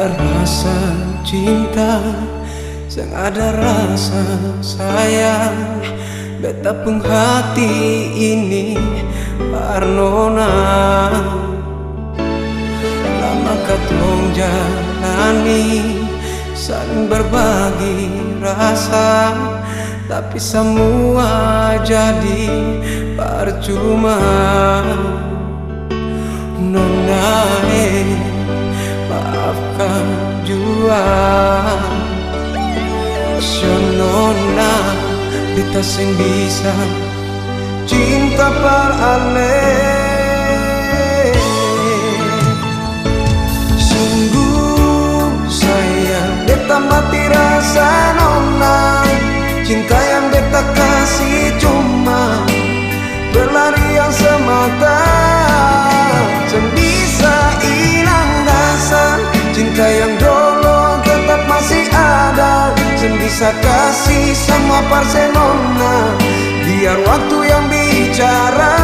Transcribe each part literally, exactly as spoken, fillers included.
Rasa cinta, seng ada rasa sayang. Beta pung hati ini par nona. Lama katong jalani, saling berbagi rasa, tapi samua jadi parcuma. Nona e, maafkan jua. Sio nona, beta seng bisa cinta par ale. Sungguh sayang, beta mati rasa nona. Cinta yang beta kasi cuma pelarian semata. Seng bisa ilang rasa, cinta yang dolo tetap masih ada. Seng bisa kasi samua par se nona, biar waktu yang bicara.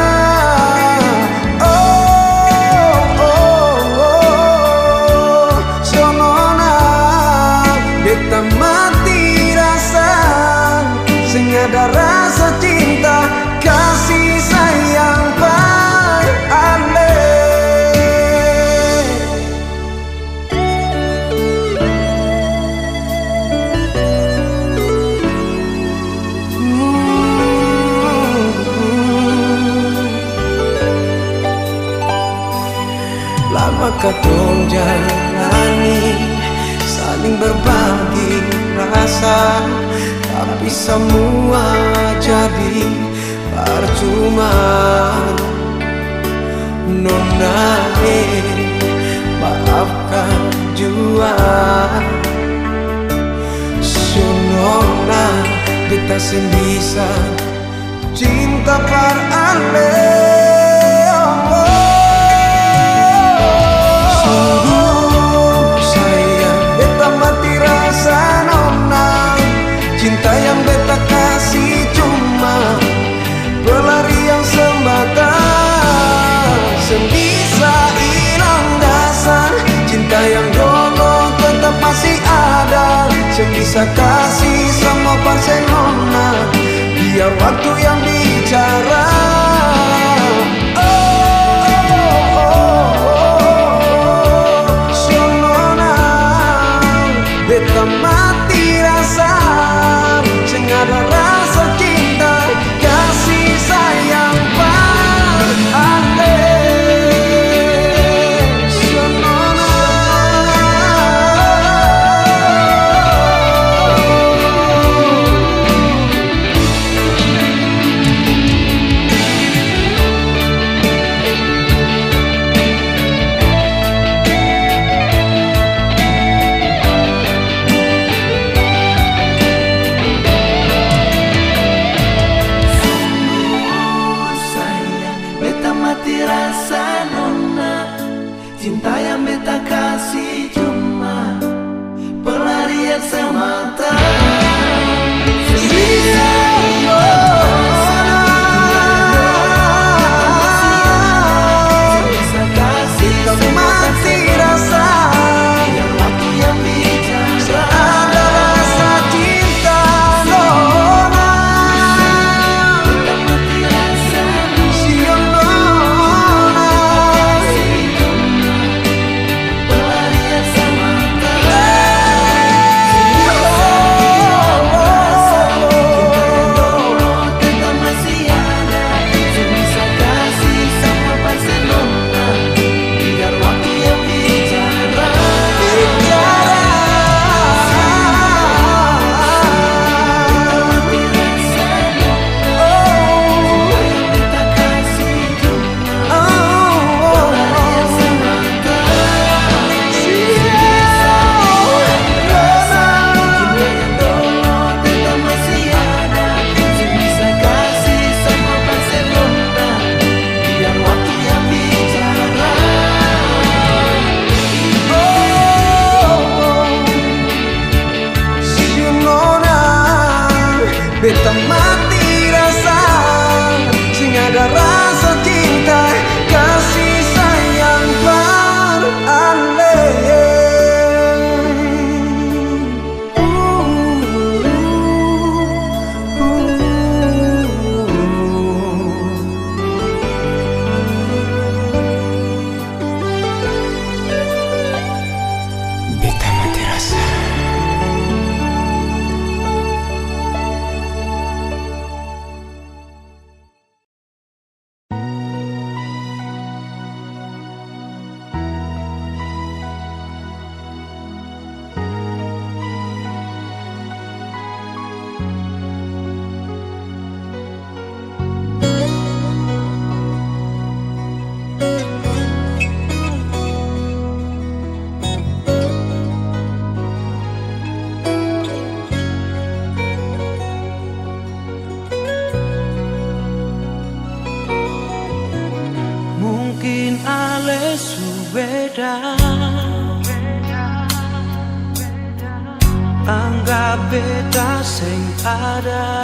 Oh, oh, oh, oh, sio nona, beta mati rasa. Seng ada rasa cinta, kasih sayang par ale. Lama katong jalani, saling berbagi rasa, tapi samua jadi parcuma. Nona e, maafkan jua. Sio nona, beta seng bisa cinta par ale. Sungguh sayang, beta mati rasa nona. Cinta yang beta kasi cuma pelarian semata. Seng bisa ilang rasa, cinta yang dolo tetap masih ada. Seng bisa kasi samua par se nona, biar waktu yang bicara. Oh, oh, oh, oh, sio nona, beta mati rasa, seng ada rasa cinta, kasih sayang par ale. Sio nona. Sungguh sayang, beta mati rasa nona. Cinta yang beta kasi cuma pelarian semata. Su beda, anggap beta seng ada.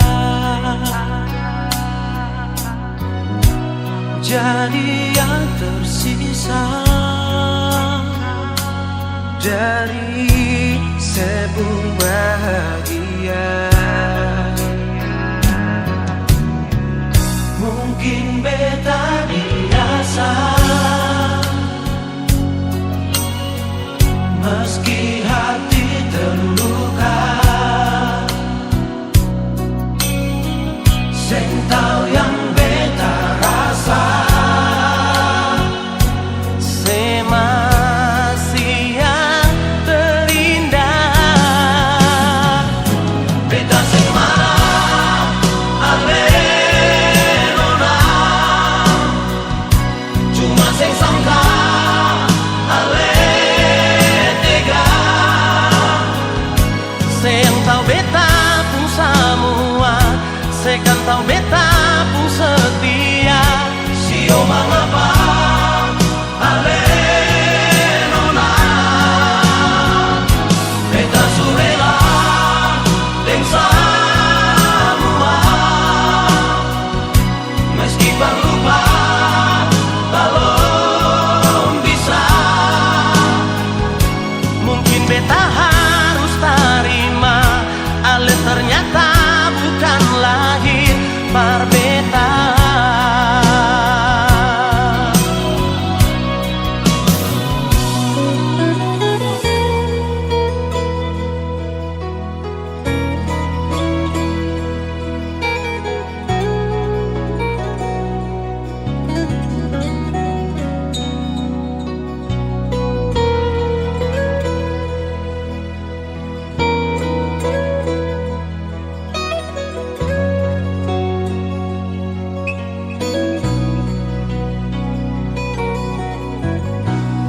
Jadi yang tersisa dari sebelum bahagia. Mungkin beta biasa, meski hati terluka, seng tau yang beta rasa. Se masih yang terindah. Beta seng marah, ale nona. Cuma seng sangka, ale tega. Seng tau beta pung samua, se kan tau beta pung setia. Sio mangapa, ale nona? Beta su rela deng samua. Meski parlupa balom bisa, mungkin beta harus tarima, ale ternyata bukan lahir par beta.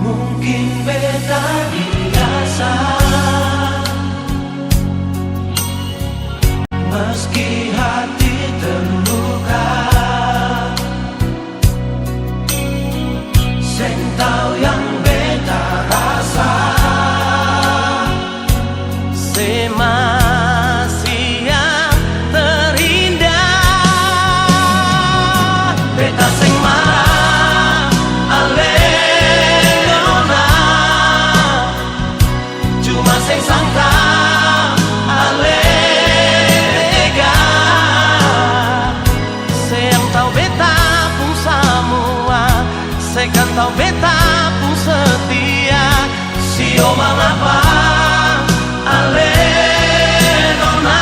Mungkin beta biasa, meski hati terluka, seng tau yang beta rasa. Se masih yang terindah. Beta seng marah, ale nona. Cuma seng sangka, ale tega. Seng tau beta pung samua, se kan tau beta pung setia. Sio mangapa, ale nona?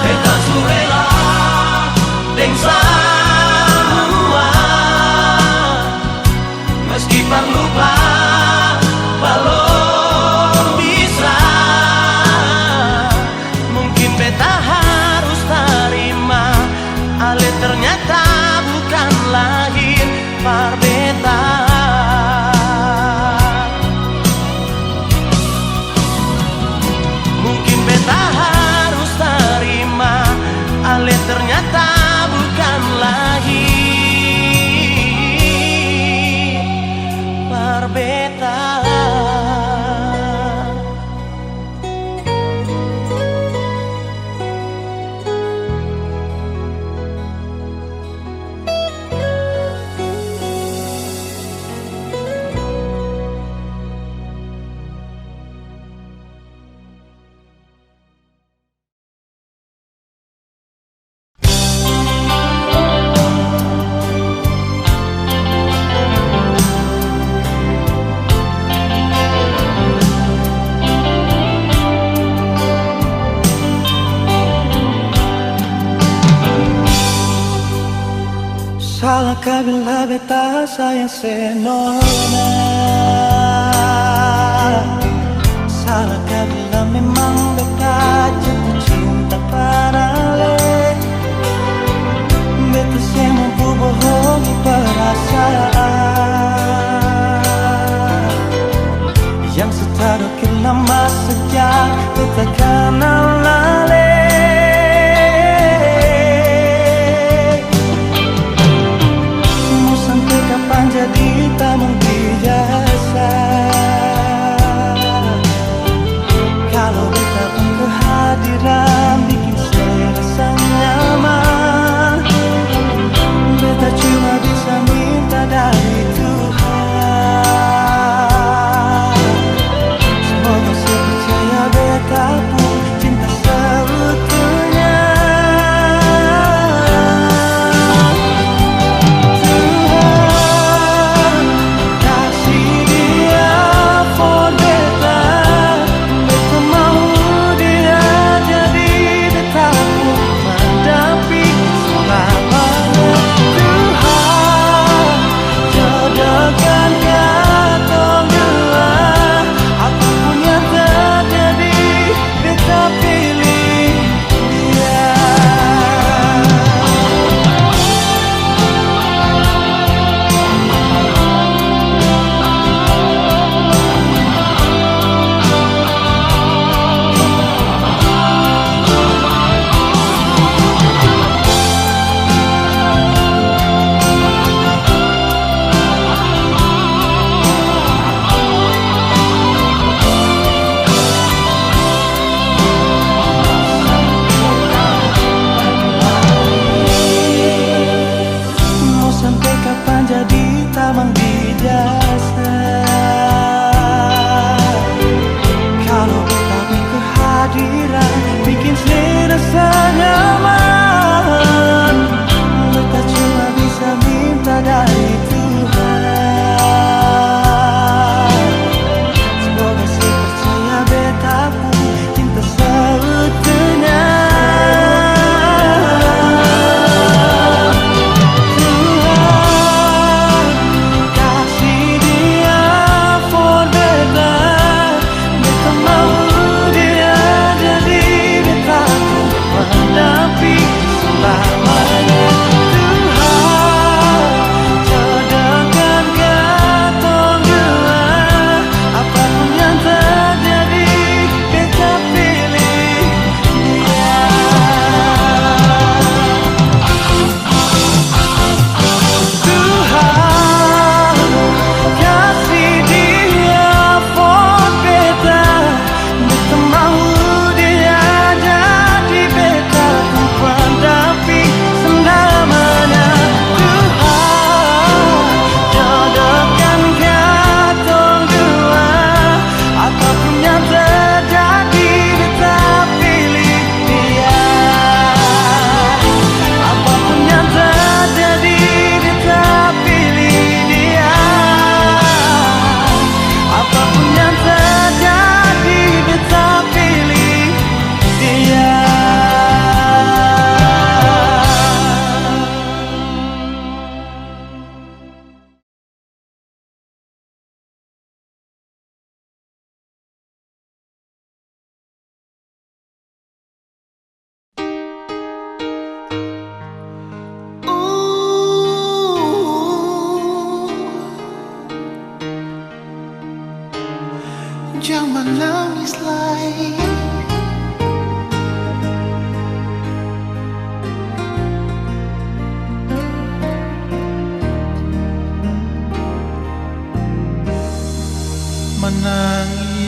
Beta su rela deng samua. Meski parlupa balom bisa, mungkin beta harus tarima, ale ternyata bukan lahir par beta. Mungkin beta harus tarima, ale ternyata bukan lahir par beta. Salah ka bila beta sayang se nona? Salah ka bila memang beta jatuh cinta par ale? Beta se mampu bohongi perasaan yang su tadokil lama sejak beta kanal ale. Mo sampe kapan ja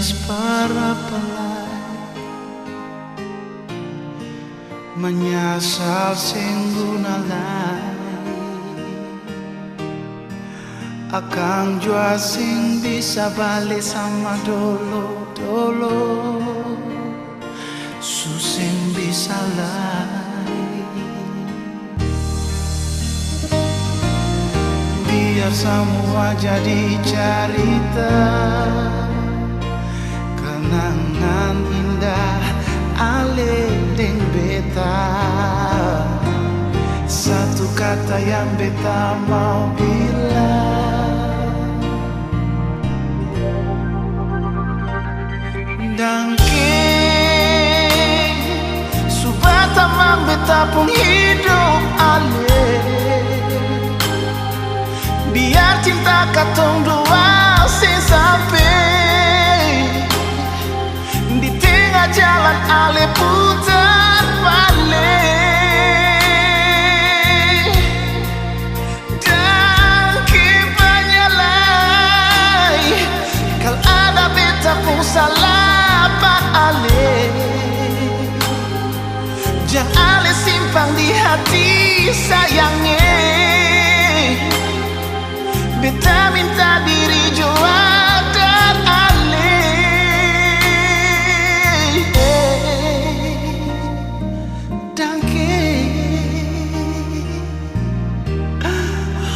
Parapa lai, manyasal seng guna lai. Akang jua seng bisa bale sama dolo-dolo, su seng bisa lai. Biar samua jadi carita, kenangan indah ale deng beta. Satu kata yang beta mau bilang, dangke su batamang beta pung hidop ale. Biar cinta katong dua seng sampe di tenga jalan ale putar bale. Dangke banya lai, kal ada beta pung salah pa ale. Jang ale simpang di hati sayang e. Beta minta diri jua dar ale. Dangke.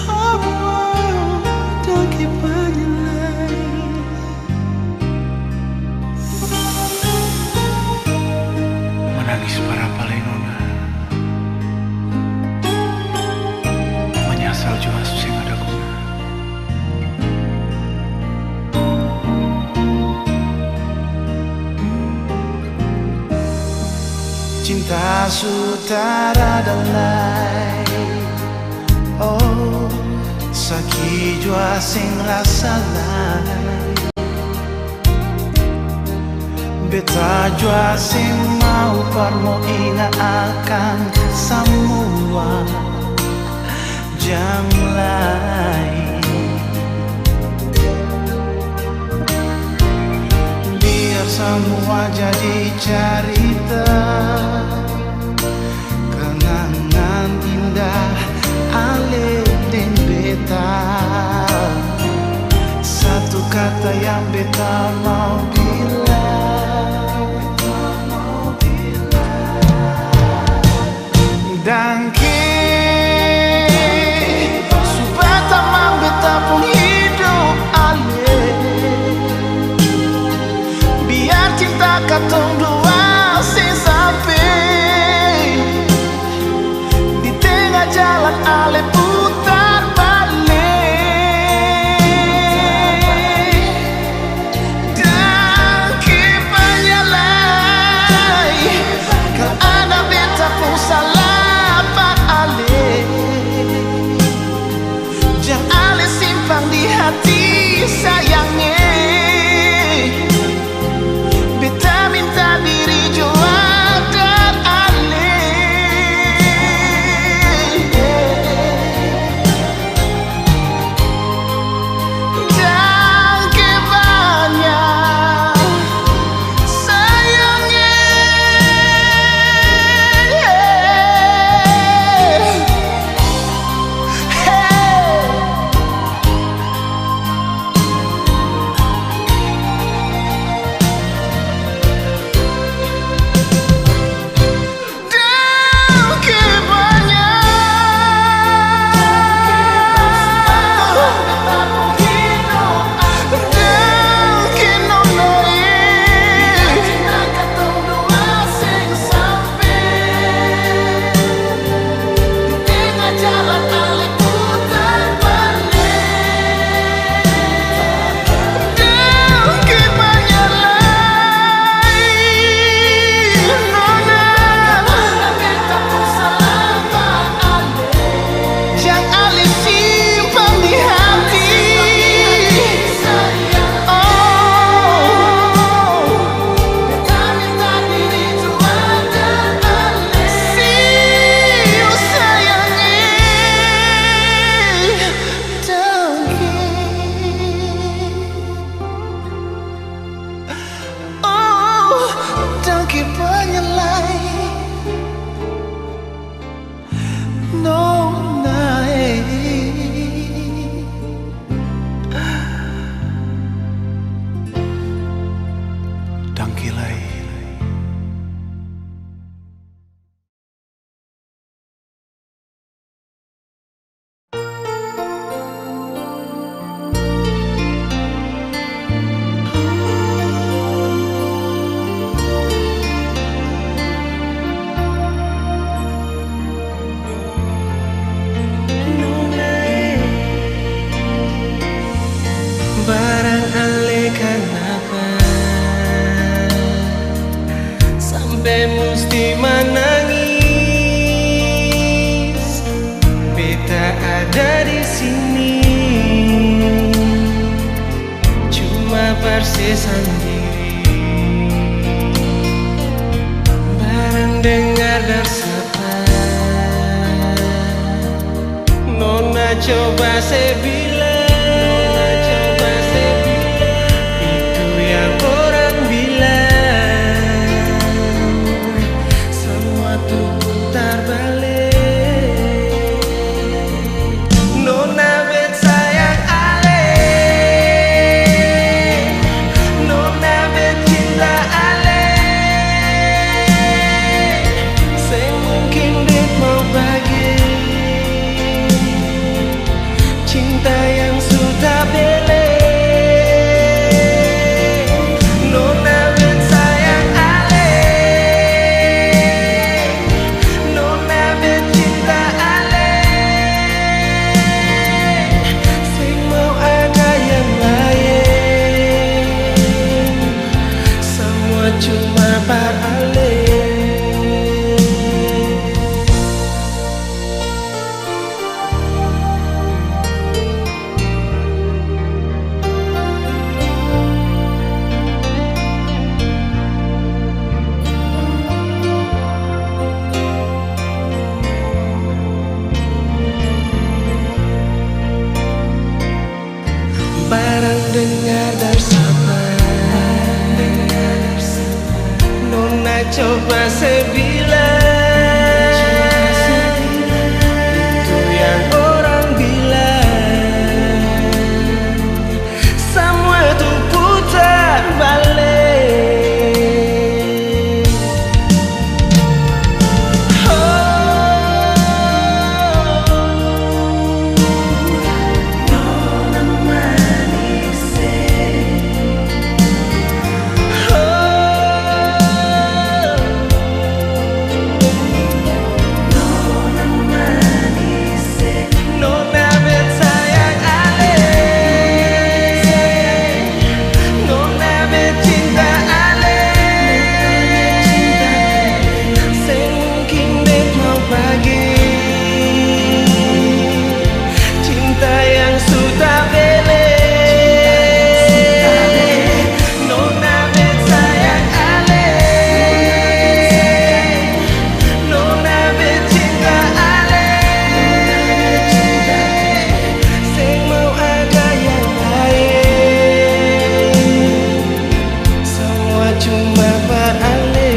Oh, dangke banya lai. Manangis barapa lai nona, manyasal jua su seng ada guna. Cinta su tarada lai, oh, saki jua seng rasa lai. Beta jua seng mau par mo inga akang samua jam lai. Biar samua jadi carita, kenangan indah ale deng beta. Satu kata yang beta mau bilang, dangke su batamang beta pung hidop ale. Biar cinta katong dua seng sampe di tenga jalan ale putar bale. Dangke banya lai, kal ada beta pung salah pa ale. Jang ale simpang di hati sayang e. Beta minta diri jua dar ale. Ada di sini cuma par se sandiri. Barang dengar dang sapa. Nona coba se bilang, nona coba se bilang, itu yang orang bilang, samua tu putar bale. Nona bet sayang ale, nona bet cinta ale, seng mungkin bet mau pagi. Cinta yang su tabele, nona bet sayang ale, nona bet cinta ale, seng mau ada yang laen, samua cuma par ale. Barang dengar dari sapa? Nona coba se bilang, itu yang orang bilang, samua tu putar bale. Nona bet sayang ale, nona bet cinta ale, seng mungkin bet mau pagi. Cinta yang su tabele. Nona bet sayang ale, nona bet cinta ale, seng mau ada yang laen, samua cuma par ale.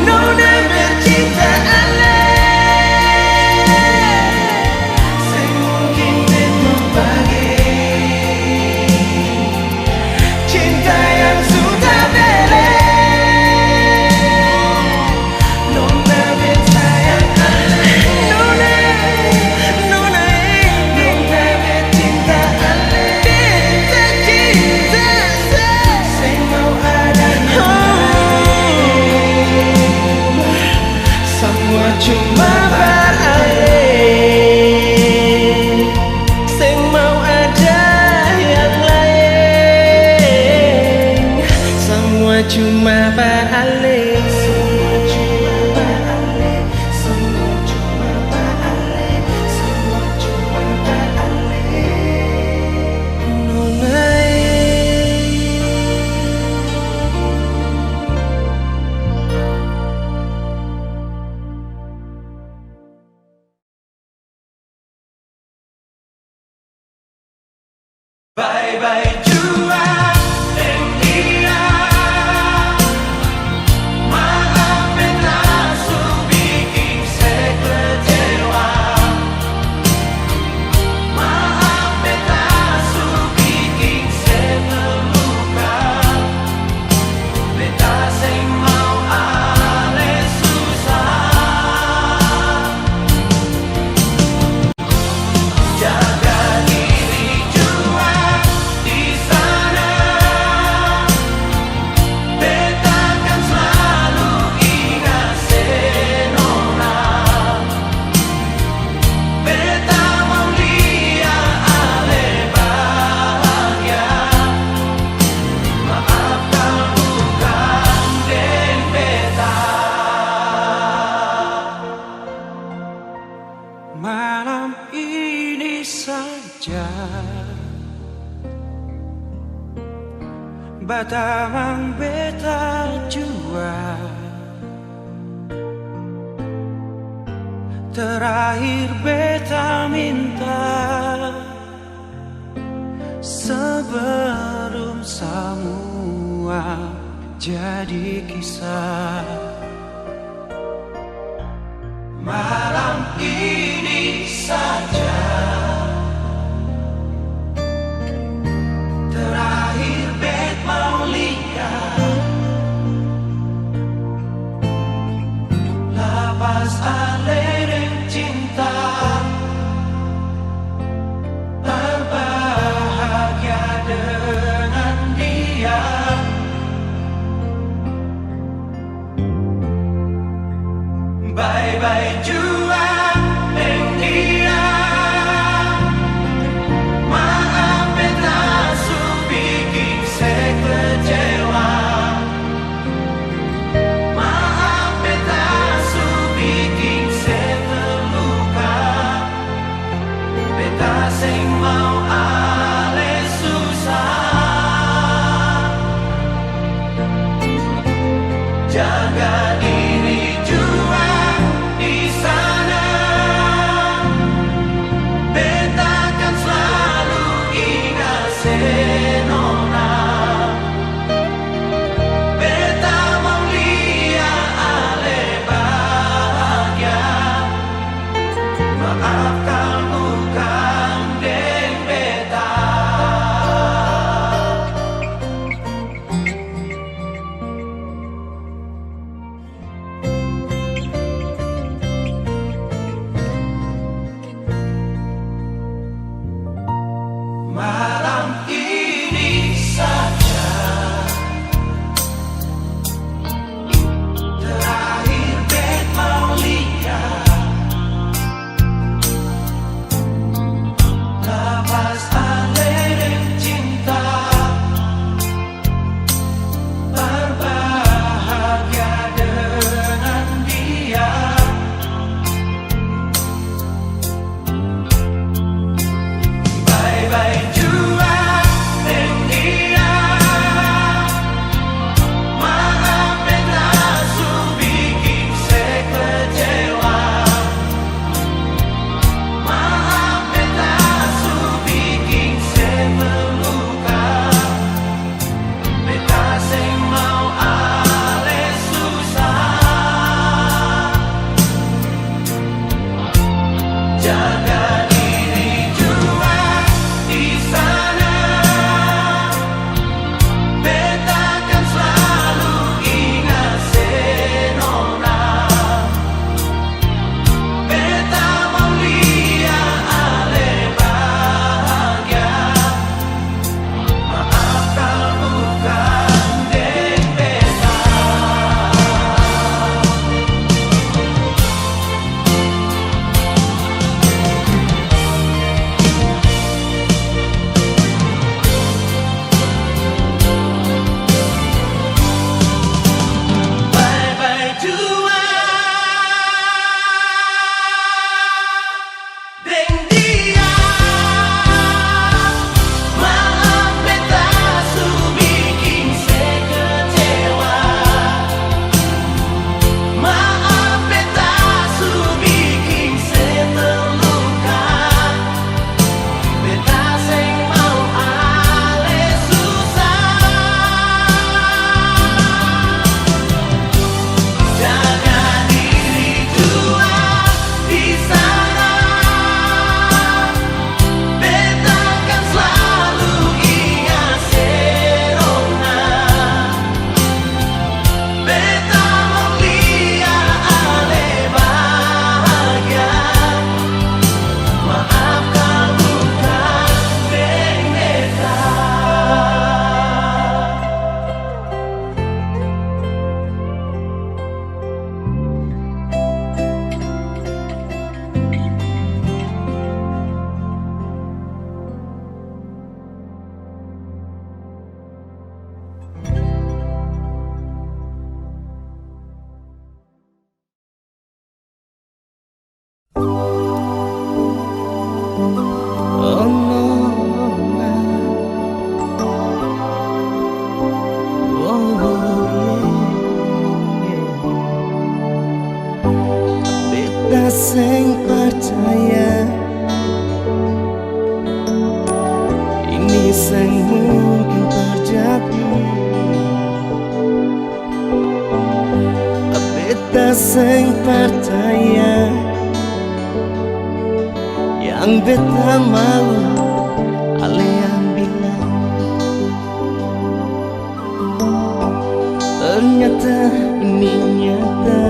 Nona bercinta ale, seng mungkin bet mau pagi. Cinta yang su tabele. Nona bet sayang ale. Nona, nona, nona bet cinta ale. Cinta, cinta, sa-, seng mau ada yang laen. Samua cuma par ale. Seng mau ada yang laen. Samua cuma par ale. Samua cuma par ale. Samua cuma par ale. Samua cuma par ale. Nona e. Bae-bae jua deng dia, maaf beta su biking se kecewa, maaf beta su biking se terluka. Beta seng mau ale susah. Malam ini saja batamang beta jua. Terakhir beta minta sebelum samua jadi kisah. Malam ini saja terakhir bet mau lia. Lapas ale deng cinta, berbahagia dengan dia. Bye-bye jua deng dia. Maaf beta su biking se kecewa. Maaf beta su biking se terluka. Beta seng mau ale susah. Jaga diri jua di sana. Beta kan slalu inga se nona. Beta mau lia ale bahagia. Maaf kal bukang deng beta. Malam ini saja terakhir bet mau lia. Lapas ale deng cinta, berbahagia dengan dia. Bye-bye jua deng dia. Maaf beta su biking se kecewa. Maaf beta su biking se terluka. Beta seng mau ale susah. Jaga diri jua di sana. Beta kan slalu inga se nona. Beta mau lia ale bahagia. Maaf kal bukang deng beta. seng percaya yang beta mau ale yang bilang. Ternyata ini nyata.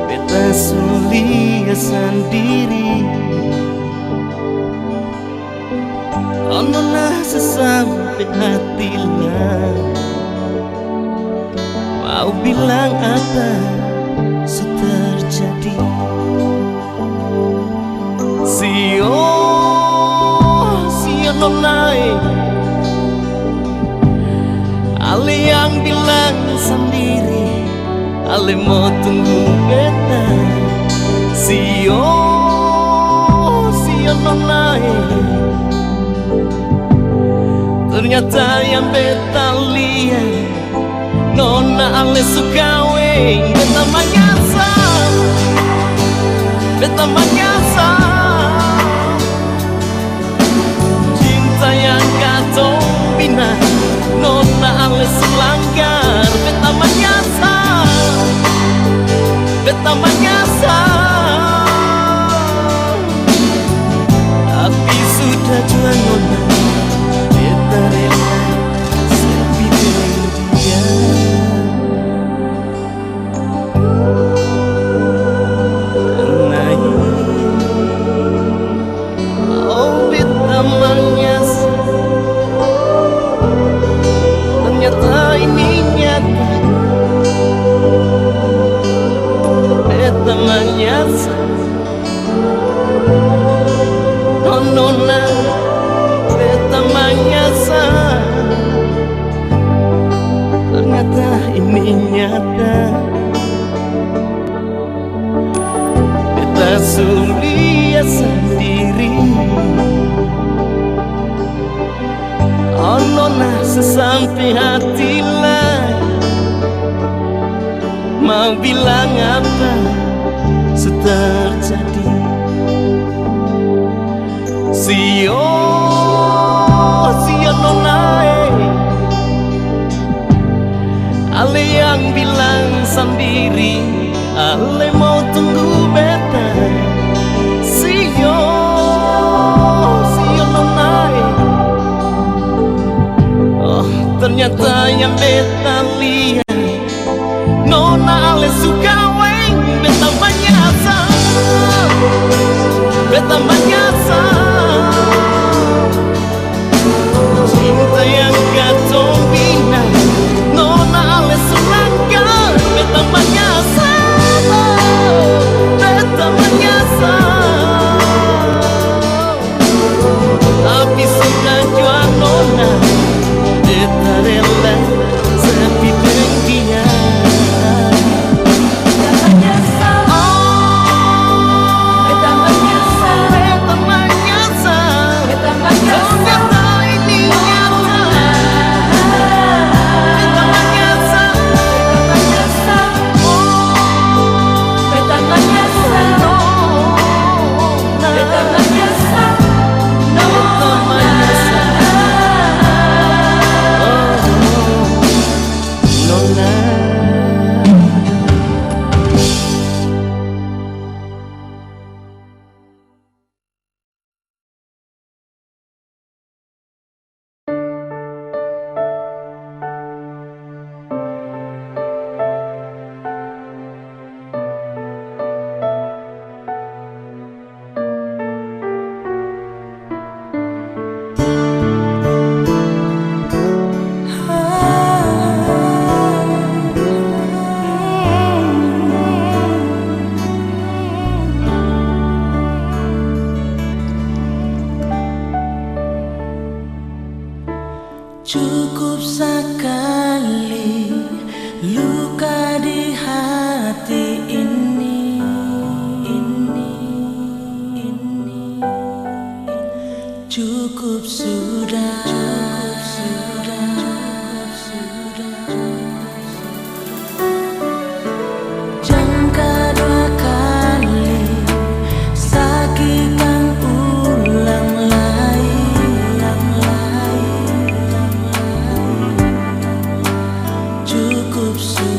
Beta su lia sandiri. Nona su sampe hati la mau bilang apa su terjadi. Sio, sio nona e, ale yang bilang sandiri. Ale mo tunggu beta, sio, sio nona e. Ternyata yang beta lia, nona ale su kaweng. Beta manyasal, beta manyasal. Cinta yang katong bina, nona ale su langgar. Beta manyasal, beta manyasal. Tapi sudah jua nona, beta rela sepi deng dia. Nai. Oh, beta manyasal. Ternyata ini nyata. Beta manyasal. Oh, nona, beta manyasal. Ternyata ini nyata. Beta su lia sandiri. Oh, nona su sampe hati lai. Mau bilang apa su terjadi. Sio, sio nona e. Ale yang bilang sandiri, ale mau tunggu beta. Sio, sio nona e. Oh, ternyata yang beta lia, nona ale su kaweng. Beta manyasal, beta manyasal. Cinta yang katong bina, nona ale su langgar. Beta manyasal, beta manyasal. Tapi sudah jua nona, beta rela sepi deng dia. Cukup sakali luka di hati ini, ini, ini. Cukup sudah, cukup sudah, cukup sudah, cukup sudah. Jang kadua kali sakitan ulang lai, ulang lai, ulang lai. Cukup su-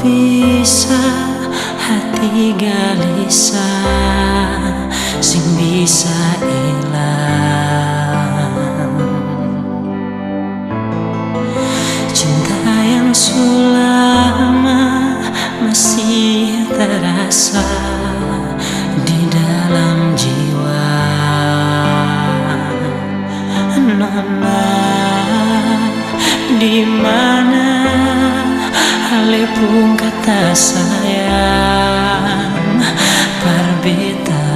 bisa, hati galisa, seng bisa ilang. Cinta yang su lama masih terasa di dalam jiwa. Nona, di mana ale pung kata sayang par beta?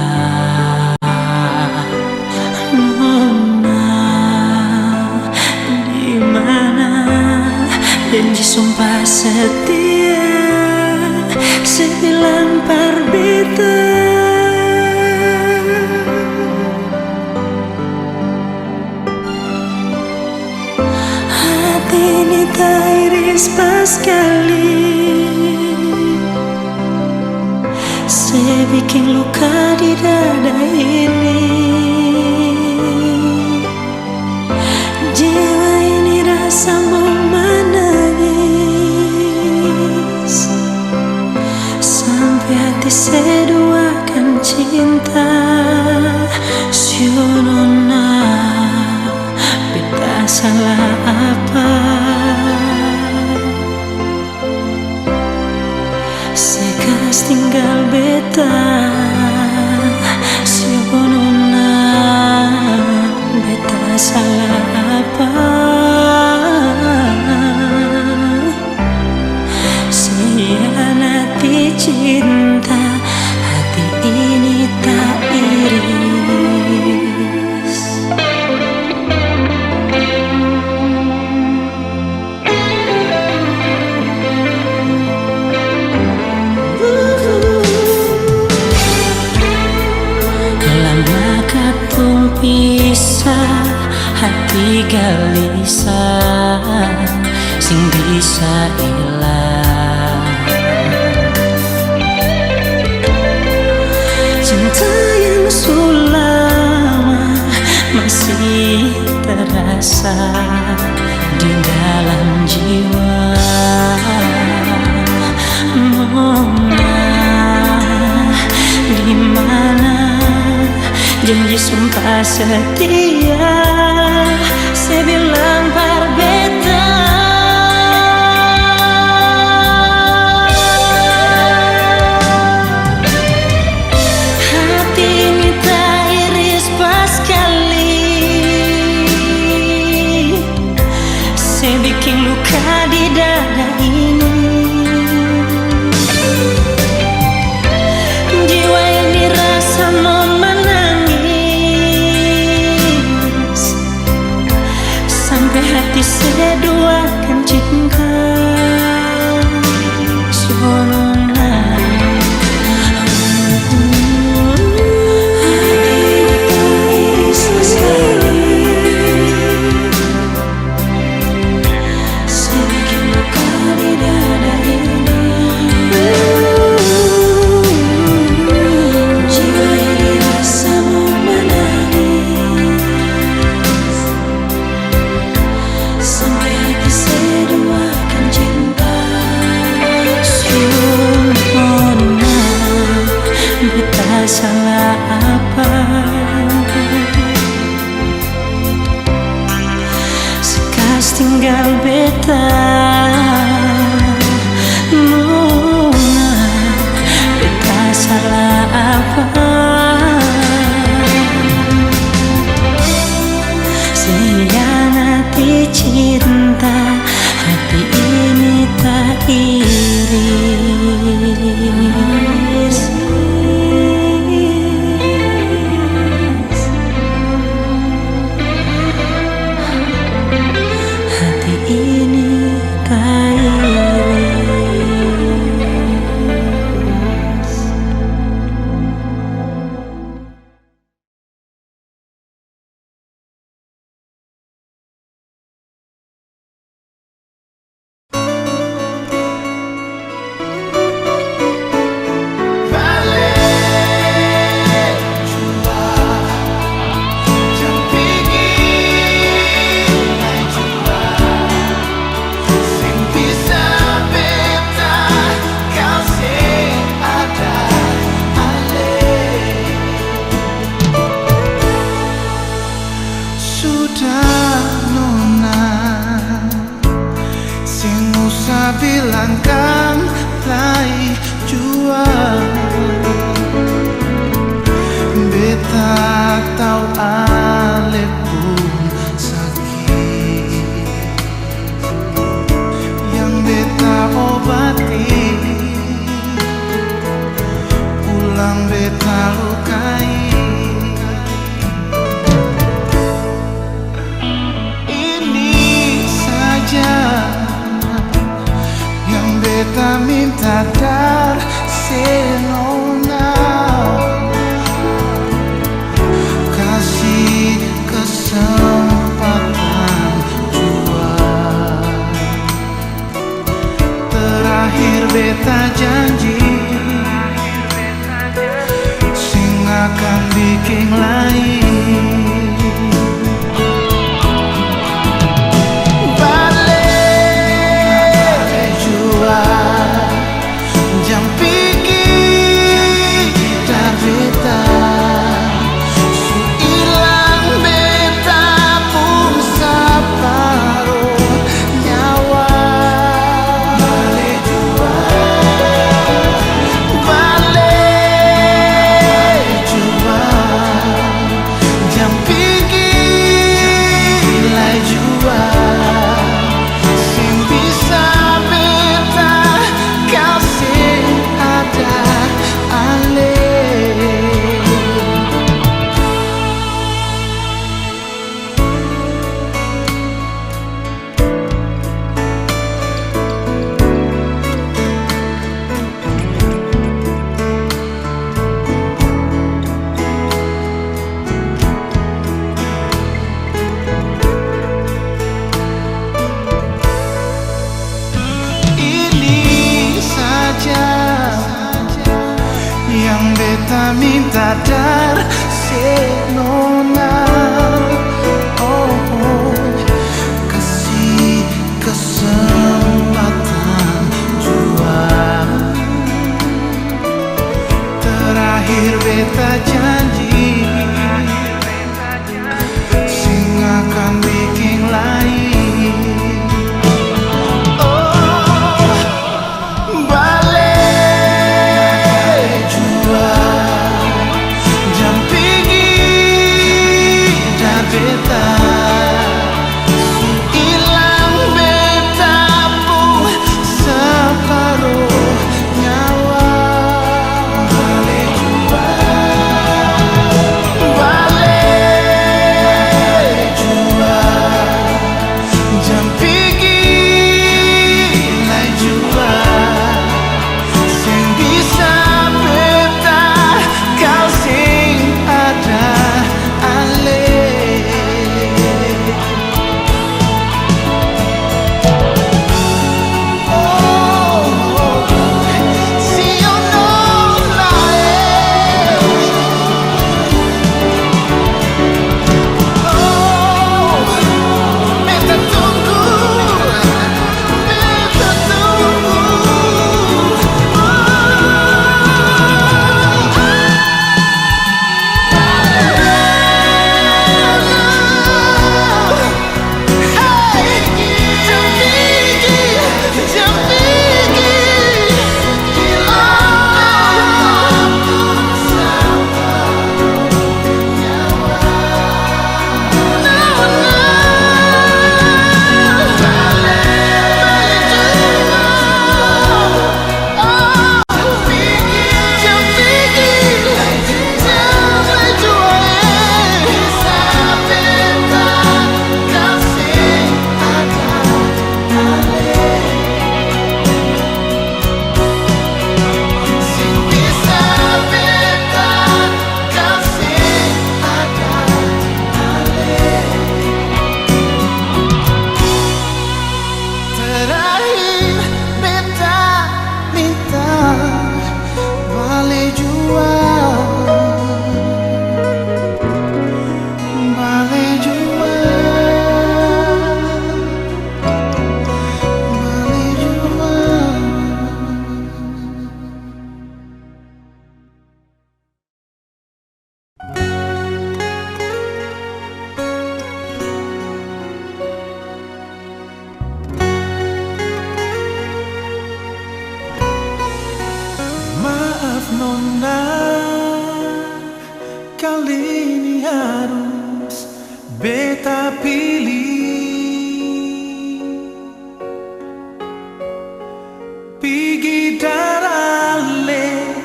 Nona, di mana janji sumpah setia se bilang par beta? Hati ini tairis paskali, se biking luka di dada ini. Jiwa ini rasa mo manangis, sampe hati se duakan cinta. Sio nona, beta salah apa? Se kas tinggal beta, sio nona, beta salah apa? Se hianati cinta, hati ini tairis. Lama katong pisah, hati galisa, seng bisa ilang. Cinta yang su lama masih terasa di dalam jiwa. Nona, di mana janji sumpah setia se bilang par beta? Hati ini tairis paskali, se biking luka di dada ini. Jiwa ini rasa mo manangis, sampe hati se duakan cinta. Sonona. Sadar se nona, kasi kesempatan jua. Terakhir beta janji, seng akan biking lai. Bale jua, jang pigi dari beta. Su ilang beta pung saparo nyawa. Bale jua, bale jua, jang pigi lai jua. Seng bisa beta kal seng ada ale. Ini saja yang beta minta dari se nona. Oh, oh. Kasi kesempatan jua. Terakhir beta janji, seng akan biking lai. Oh, bale jua, jang pigi dari beta. Su ilang beta pung saparo nyawa. Bale jua, bale jua, jang pigi lai jua. Seng bisa beta kal seng ada ale. Terakhir beta minta, bale jua, bale jua, bale jua. Maaf nona, kali ini harus beta pilih. Pigi darale,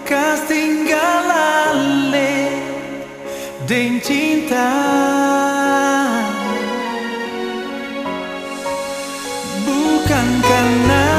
kas tinggal ale deng cinta. Bukan karna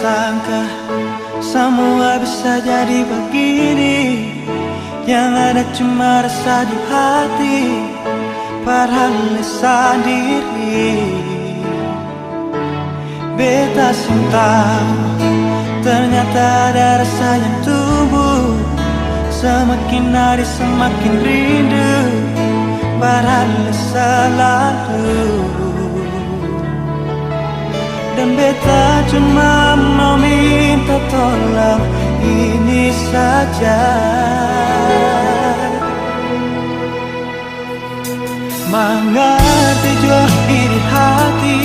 sangka samua bisa jadi bagini. Yang ada cuma rasa di hati, padahal sandiri. Beta seng tau, ternyata ada rasa yang tumbuh. Semakin hari semakin rindu, padahal selalu. Dan beta cuma mau minta tolong ini saja. Mangarti jua ini hati,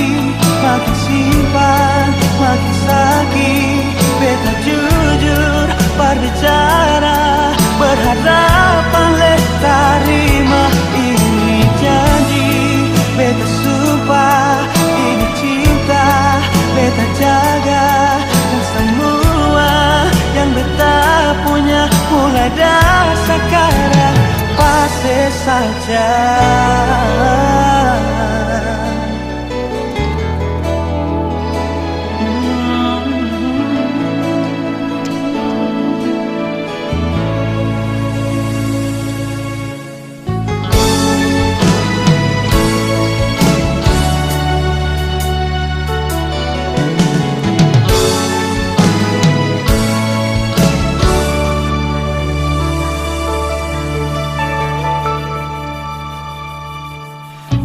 makin simpan, makin saki. Beta jujur berbicara, berharapan le tarima ini janji. Beta sumpah, ini cinta, beta jaga, dan samua yang beta punya mulai dari sakarang, pasti saja.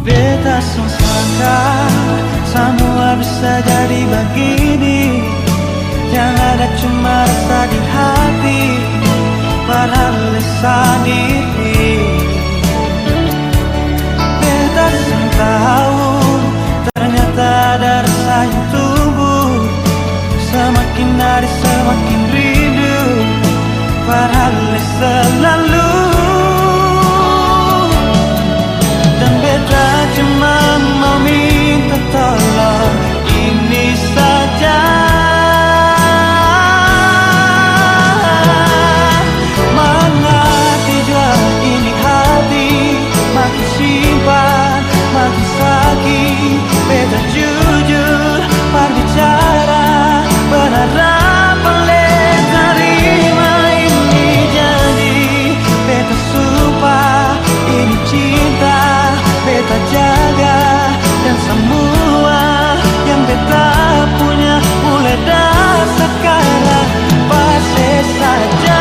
Beta seng sangka samua bisa jadi bagini. Yang ada cuma rasa di hati, padahal sandiri. Beta seng tau, ternyata ada rasa yang tumbuh. Semakin hari semakin rindu, padahal selalu. Dan beta cuma mau minta tolong ini saja. Mangarti jua ini hati, makin simpan makin saki. Beta jujur berbicara, berharap le tarima ini janji. Beta sumpah ini cinta, beta jaga, dan samua yang beta punya mulai dari sakarang, pasti saja.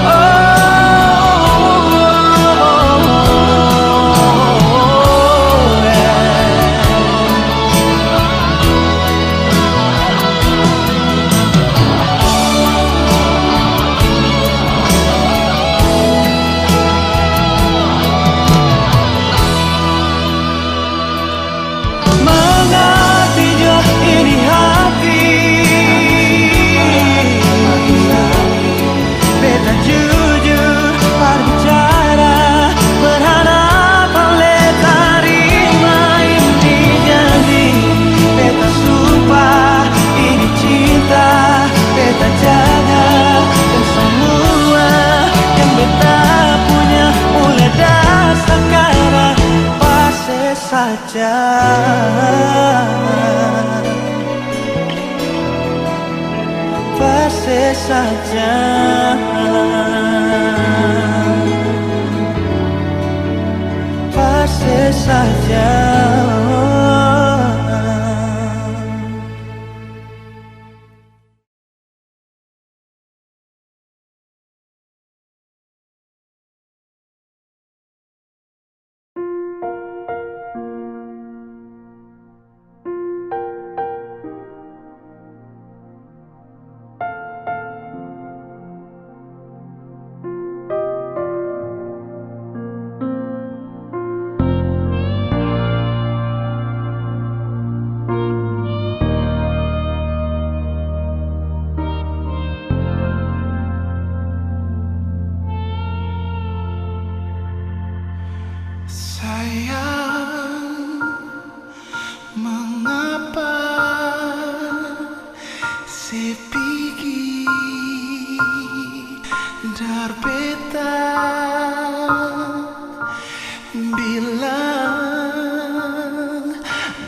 Oh, oh, oh, oh, oh, yeah. Mangarti jua ini hati. Beta jujur berbicara, berharap le tarima ini janji. Beta sumpah ini cinta, beta jaga, dan samua yang beta punya mulai dari sakarang, pasti saja. Pasti saja, pasti saja. Sayang, mengapa se pigi dari beta? Bilang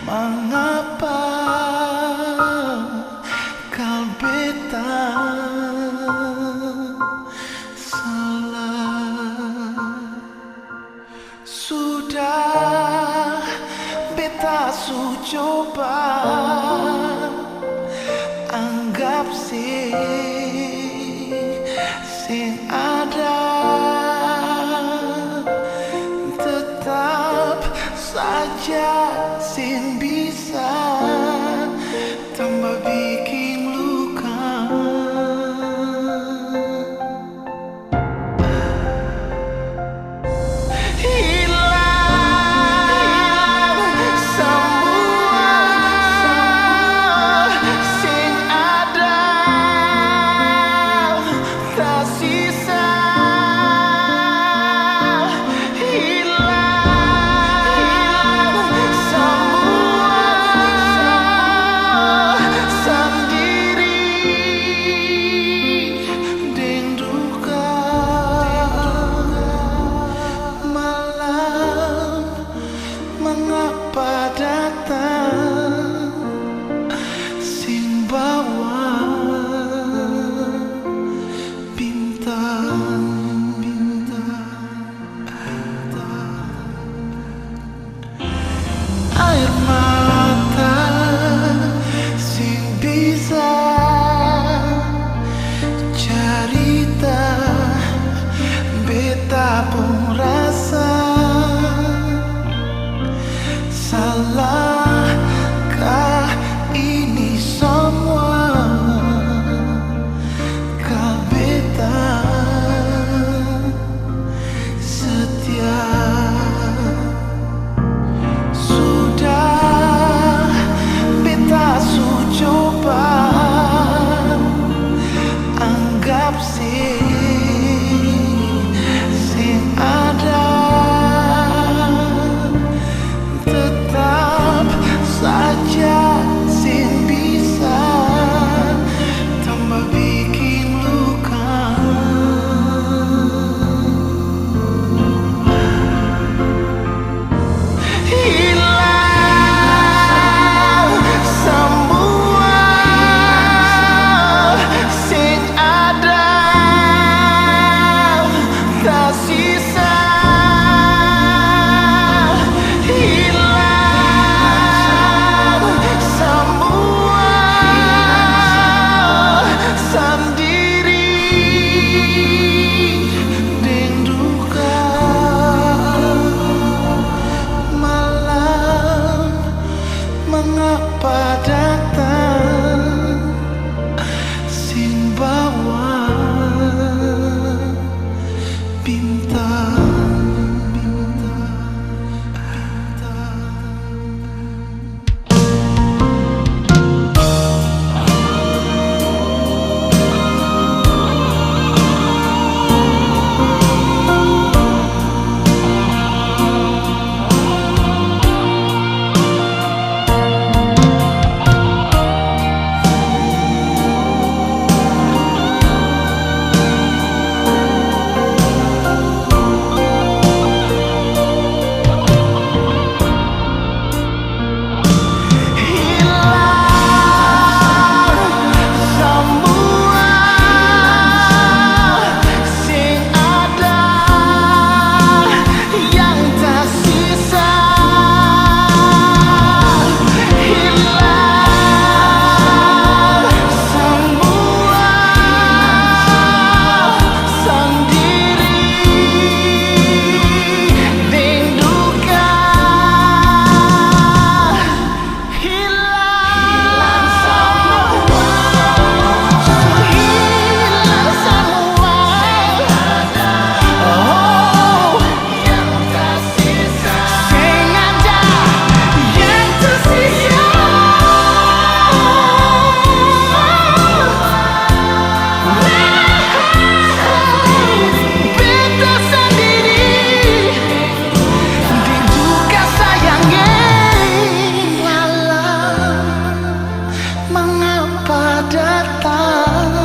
mangapa Seng, seng ada, tetap saja seng bisa, tamba biking luka. Hilang samua, seng ada tasisa. Hilang samua, sandiri deng duka. Malam mangapa datang seng bawa bintang, bintang, bintang. Aer mata seng bisa carita beta pung rasa. Salahkah ini samua ka beta? Setia sudah beta su coba, anggap seng, seng ada. Tetap saja seng bisa, tamba biking luka. Hilang samua, seng ada tasisa. Hilang samua, sandiri deng duka. Malam mangapa datang seng bawa bintang, bintang, bintang. Hilang samua, seng ada yang tasisa. Hilang samua, sandiri deng duka. Hilang samua, hilang samua. Oh, seng ada yang tersisa. Beta sandiri deng duka sayang, eh. Malam mangapa datang